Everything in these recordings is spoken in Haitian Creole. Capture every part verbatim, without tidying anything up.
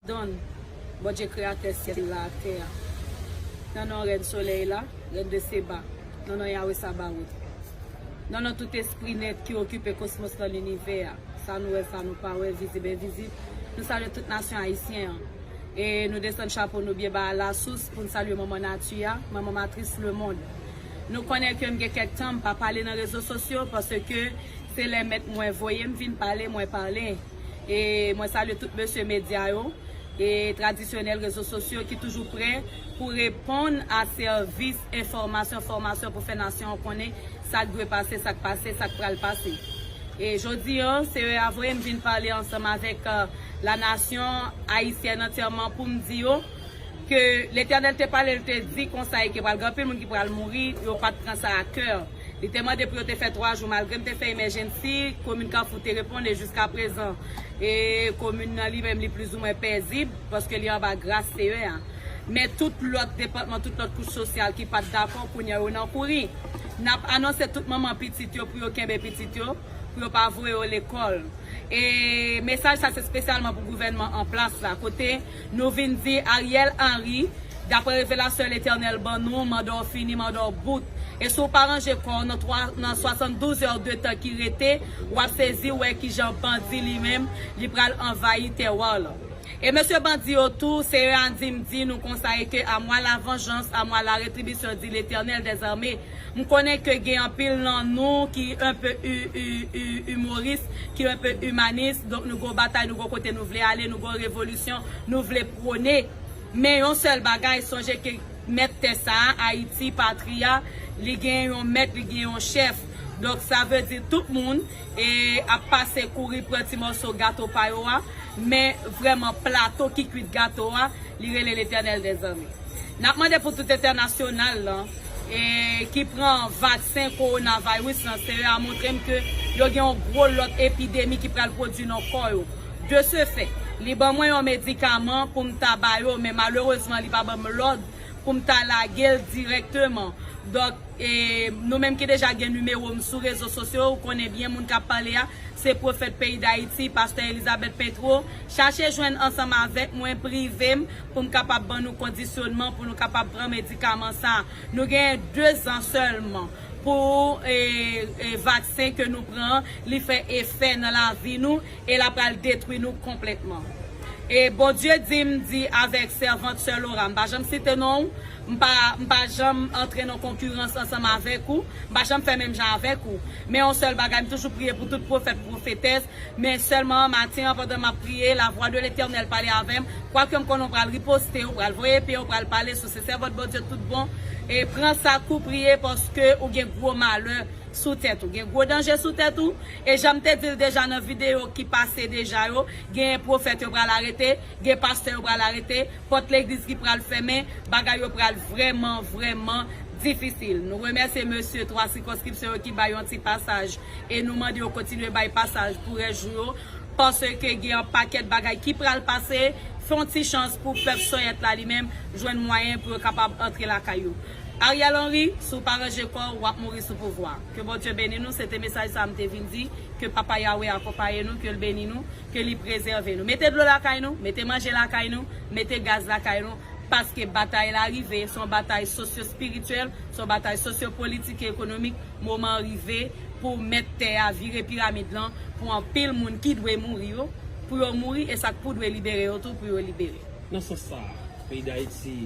Donn, Bondye kreyatè syèl la ak tè a. Nan non Rèn solèy la, Rèn de Seba. Nan non Yawe Sabaot. Nan non tout espri nèt ki okipe kosmos lan, linivè a. Sa nou wè, sa nou pa wè, vizib, envizib. Nou salye tout nasyon ayisyen an. E nou desann chapo nou byen ba lasous pou n salye manman nati a, manman matris lemonn. Nou konnen ke m gen kèk tan m pa pale nan rezo sosyo paske se lè mèt mwen voye m vin pale, mwen pale. E mwen salye tout mesye medya yo, e tradisyonèl rezo sosyo ki toujou prè pou reponn a sèvis enfòmasyon, fòmasyon pou fè nasyon an konnen sa k dwe pase, sa k pase, sa k pral pase. E jodi an, Seyè a voye m vin pale ansanm avèk, euh, la nasyon ayisyèn antyèman pou m di yo ke Letènèl te pale, l te di konsa e ke pral gen anpil moun ki pral mouri, yo pa t pran sa a kè. Li te mande pou yo te fè twa jou, malgre m te fè emèjensi, komin Kafou te reponn e jiskaprezan, e komin nan li menm li plizoumwen pezib, paske li anba gras Seyè a. Men tout lòt depatman, tout lòt kouch sosyal ki pa t dakò, kounye a yo nan kouri. N ap anonse tout manman pitit yo pou yo kenbe pitit yo, pou yo pa voye yo lekòl. E mesaj sa se espesyalman pou gouvènman an plas la, kote nou vin di Ariel Henry, daprè revelasyon Letènèl ban nou, manda w fini, manda w bout. E si w pa ranje kò w nan twa, nan swasanndouz è de tan ki rete, w ap sezi wè kijan bandi li menm, li pral anvayi tèwa w lan. E mesye bandi yo tou, Seyè a di m di nou konsa e ke à moi la vengeance, à moi la rétribution, dit l'Éternel des armées. M konnen ke gen anpil nan nou ki un peu u, u, u, imoris, ki un peu imanis. Donk nou gon batay, nou gon kote nou vle ale, nou gon revolisyon nou vle pwone. Men yon sèl bagay, sonje ke mèt tè sa a, Ayiti, patri a, li gen yon mèt, li gen yon chèf. Donk sa vle di tout moun e ap pase kouri pran ti mòso gato pa yo a, men vrèman plato ki kwit gato a, li rele Letènèl dèzame. N ap mande pou tout entènasyonal lan e ki pran vaksen kowonaviris lan, Seyè a montre m ke yo gen yon gwo lòt epidemi ki pral pwodui nan kò yo. De ce fait, li ban mwen yon medikaman pou m ta ba yo, men malerezman li pa ban m lòd pou m ta lage l dirèkteman. Donk, e, nou menm ki deja gen nimewo m sou rezo sosyo, ou konnen byen moun k ap pale a, se pwofèt peyi Dayiti, pastè Elizabeth Petro. Chache jwenn ansanm avèk mwen, prive m, pou m kapab ban nou kondisyonman, pou nou kapab pran medikaman sa a. Nou genyen de zan sèlman pou, e, e, vaksen ke nou pran, li fè efè nan lavi nou, e l ap pral detwi nou konplètman. E Bondye di m di avèk sèvant sè Laura, m pa janm site non w, m pa, m pa janm antre nan konkirans ansanm avèk ou, m pa janm fè menm jan avèk ou. Men yon sèl bagay, m toujou priye pou tout pwofèt, pwofetès, men sèlman maten an, pandan m ap priye, la voix de l'Éternel pale avè m, kwake m konnen w pral riposte, w pral voye pye, w pral pale sou se sèvant Bondye tout bon, e pran sa kou priye paske ou gen gwo malè sou tèt ou. Gen gwo danje sou tèt ou. E jan m te di l deja nan videyo ki pase deja yo, gen pwofèt yo pral arete, gen pastè yo pral arete, pòt legliz ki pral fèmen, bagay yo pral vrèman, vrèman difisil. Nou remèsye mesye twa sikonskripsyon yo ki bay yon ti pasaj e nou mande yo kontinye bay pasaj pou rès jou yo, paske gen yon pakèt bagay ki pral pase. Fè yon ti chans pou pèp Sonyèt la li menm jwenn mwayen pou yo kapab antre lakay yo. Ariel Henry, si w pa ranje kò w, w ap mouri sou pouvwa. Ke Bondye beni nou, se te mesaj sa a m te vin di, ke Papa Yawe akonpaye nou, ke l beni nou, ke li prezève nou. Mete dlo lakay nou, mete manje lakay nou, mete gaz lakay nou, paske batay la rive, se yon batay sosyo-espirityèl, se yon batay sosyo-politik e ekonomik, moman an rive pou mèt tè a vire piramid lan, pou anpil moun ki dwe mouri yo, pou yo mouri, e sa k pou dwe libere yo tou, pou yo libere. Nan sans sa a, peyi Dayiti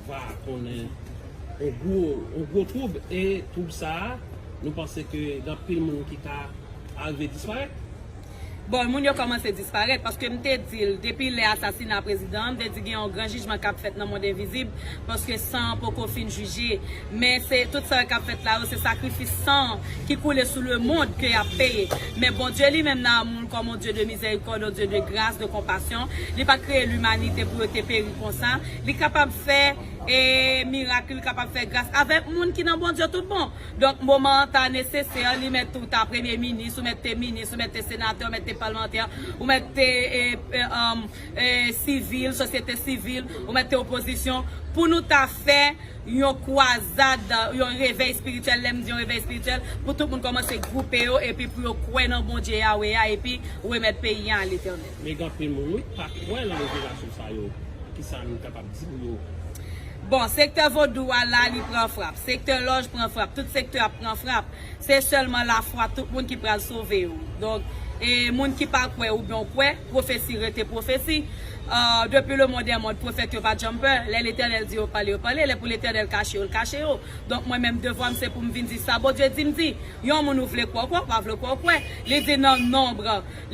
va konnen yon gwo, yon gwo twoub, e twoub sa a, nou panse ke gen anpil moun ki ka arive disparèt? Bon, moun yo kòmanse disparèt, paske m te di l, depi lè asasina prezidan an, m te di gen yon gran jijman k ap fèt nan mond envizib, paske san an poko fin jije. Men se tout sa k ap fèt la yo, se sakrifis san ki koule sou lemonn ke y ap peye. Men Bondye li menm nan amou l kòm yon Dye de mizèrikòd, yon Dye de gras, de konpasyon. Li pa t kreye limanite pou yo te peri konsa. Li kapab fè, e, mirak, li kapab fè gras avèk moun ki nan Bondye tout bon. Donk, moman an ta nesesè, li mèt ou ta premye minis, ou mèt te minis, ou mèt te senatè, ou mèt te palmantè, ou mèt te e, e, um, e, sivil, sosyete sivil, ou mèt te opozisyon, pou nou ta fè yon kwazad, yon revèy espirityèl. Lè m di yon revèy espirityèl, pou tout moun kòmanse gwoupe yo, epi pou yo kwè nan Bondye Yawe a, epi remèt peyi a a Letènèl. Men gen anpil moun, wi, ki pa kwè nan revelasyon sa yo. Kisa nou kapab di pou yo? Bon, sektè vodou a la, li pran frap. Sektè lòj pran frap. Tout sektè ap pran frap. Se sèlman lafwa tout moun ki pral sove yo. Donk, e moun ki pa kwè oubyen w kwè, pwofesi rete pwofesi. Ah, depuis le monde est monde, pwofèt yo pa janm pè. Lè Letènèl di yo pale, yo pale. Lè pou Letènèl kache yo, l kache yo. Donk, mwen menm, devwa m se pou m vin di sa Bondye di m di. Yon moun ou vle kwè, w kwè, w pa vle kwè, w kwè. Li di nan Nonb,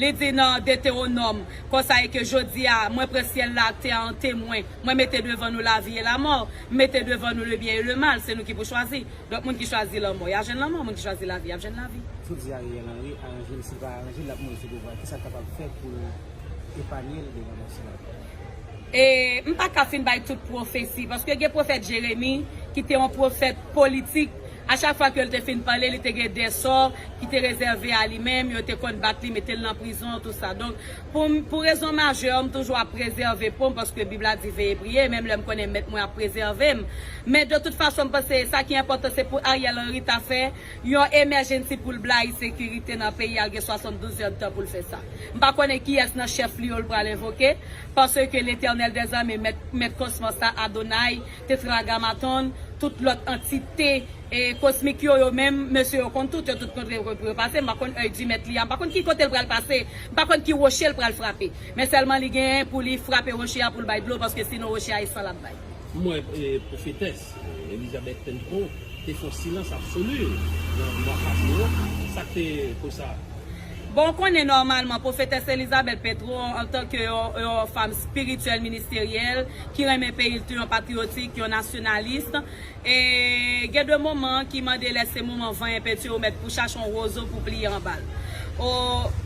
li di nan Detewonòm, konsa e ke jodi a, mwen pran syèl la ak tè a an temwen. Mwen mete devan nou lavi e lamò. M mete devan nou le byen e le mal. Se nou ki pou chwazi. Donk, moun ki chwazi lanmò, y a jwenn lanmò. Moun ki chwazi lavi, y ap jwenn lavi. Jodi a, Ariel Henry aranje l, si l pa aranje l, l ap mouri sou pouvwa. Kisa l kapab fè pou l epanye l de lanmò sila? E m pa ka fin bay tout pwofesi, paske gen pwofèt Jeremi ki te yon pwofèt politik. A chak fwa ke l te fin pale, li te gen de sò ki te rezève a li menm, yo te konn bat li, mete l nan prizon, tout sa. Donk, pou m, pou rezon majè, m toujou ap prezève po m, paske Bib la di veye priye, menm lè m konnen mèt mwen ap prezève m. Men de tout fason, m panse sa ki enpòtan, se pou Ariel Henry ta fè yon emèjensi pou l blayi sekirite nan peyi a, l gen swasanndouz è de tan pou l fè sa. M pa konnen kiyès nan chèf li yo l pral envoke, paske Letènèl dèzame, mèt, mèt kòsman sa, Adonay, Tetragamaton, tout lòt antite, e, kosmik yo, yo menm, mesye yo konn tout, yo tout konn kote pou yo pase. M pa konn èy di mèt li a, m pa konn ki kote l pral pase, m pa konn ki woche l pral frape. Men sèlman li genyen pou li frape woche a pou l bay dlo, paske sinon woche a e san l ap bay. M wè, e, pwofetès, e, Elizabeth Petro te fè yon silans absoli nan mwa pase yo. Sa k te koz sa? Bon, w konnen nòmalman, pwofetès Elizabeth Petro, antanke yon, yon fanm espirityèl, ministeryèl, ki renmen peyi l tou, yon patriyotik, yon nasyonalis, e gen de moman ki mande lè se moman van enpenti, ou mèt pou chache yon wozo pou pliye anba l. O,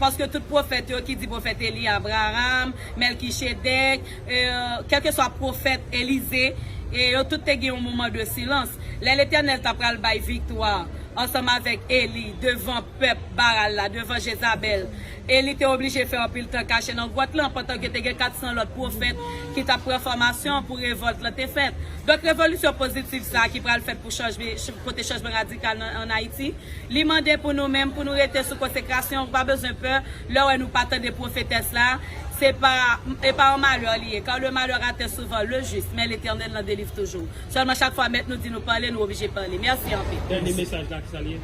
paske tout pwofèt yo ki di pwofèt Eli, Abraram, Mèlkichedèk, e, kèlkeswa pwofèt Elize, e yo tout te gen yon moman de silans. Lè Letènèl ta pral bay viktwa ansanm avèk Eli devan pèp Baal la, devan Jezabèl, Eli te oblije fè anpil tan kache nan gwòt lan, pandan ke te gen kat san lòt pwofèt ki t ap pran fòmasyon pou revòlt lan te fèt. Donk, revolisyon pozitiv sa a ki pral fèt pou chanjman, kote chanjman radikal nan, ann Ayiti, li mande pou nou menm, pou nou rete sou konsekrasyon, nou pa bezwen pè. Lè w wè nou pa tande pwofetès la, se pa, e pa yon malè li ye, car le malheur atteint souvent le juste, mais l'Éternel l'en délivre toujours. Sèlman chak fwa mèt nou di nou pale, nou oblije pale. Mèsi anpil. Dènye mesaj la, ki sa l ye?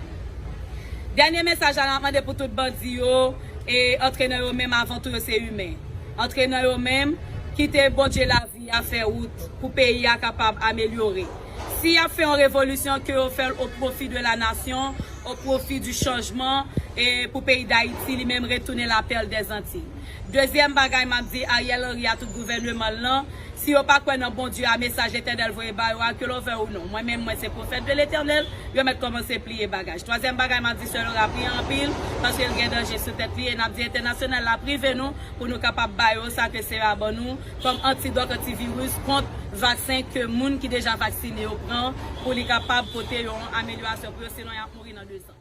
Dènye mesaj la, n ap mande pou tout bandi yo, e antrenan yo menm, avan tou yo se imen. Antrenan yo menm, kite Bondye lavi a fè wout pou peyi a kapab amelyore. Si y ap fè yon revolisyon, ke yo fè l o pwofi de la nasyon, o pwofi du chanjman, e pou peyi Dayiti, li menm retounen la perle des Antilles. Dezyèm bagay m ap di Ariel Henry a tout gouvèneman l lan, si yo pa kwè nan Bondye a, mesaj Letènèl voye ba yo a, ke l vle ou non. Mwen menm, mwen se pwofèt de Letènèl, yo mèt kòmanse pliye bagaj. Twazyèm bagay m ap di, sè Laura, priye anpil, paske l gen danje sou tèt li, e n ap di entènasyonal la prive nou, pou nou kapab ba yo sa ke Senyè a ban nou, kòm antidòt, antiviris, kont vaksen ke moun ki deja vaksine yo pran, pou li kapab pote yon amelyorasyon pou yo, sinon y ap mouri nan dezan.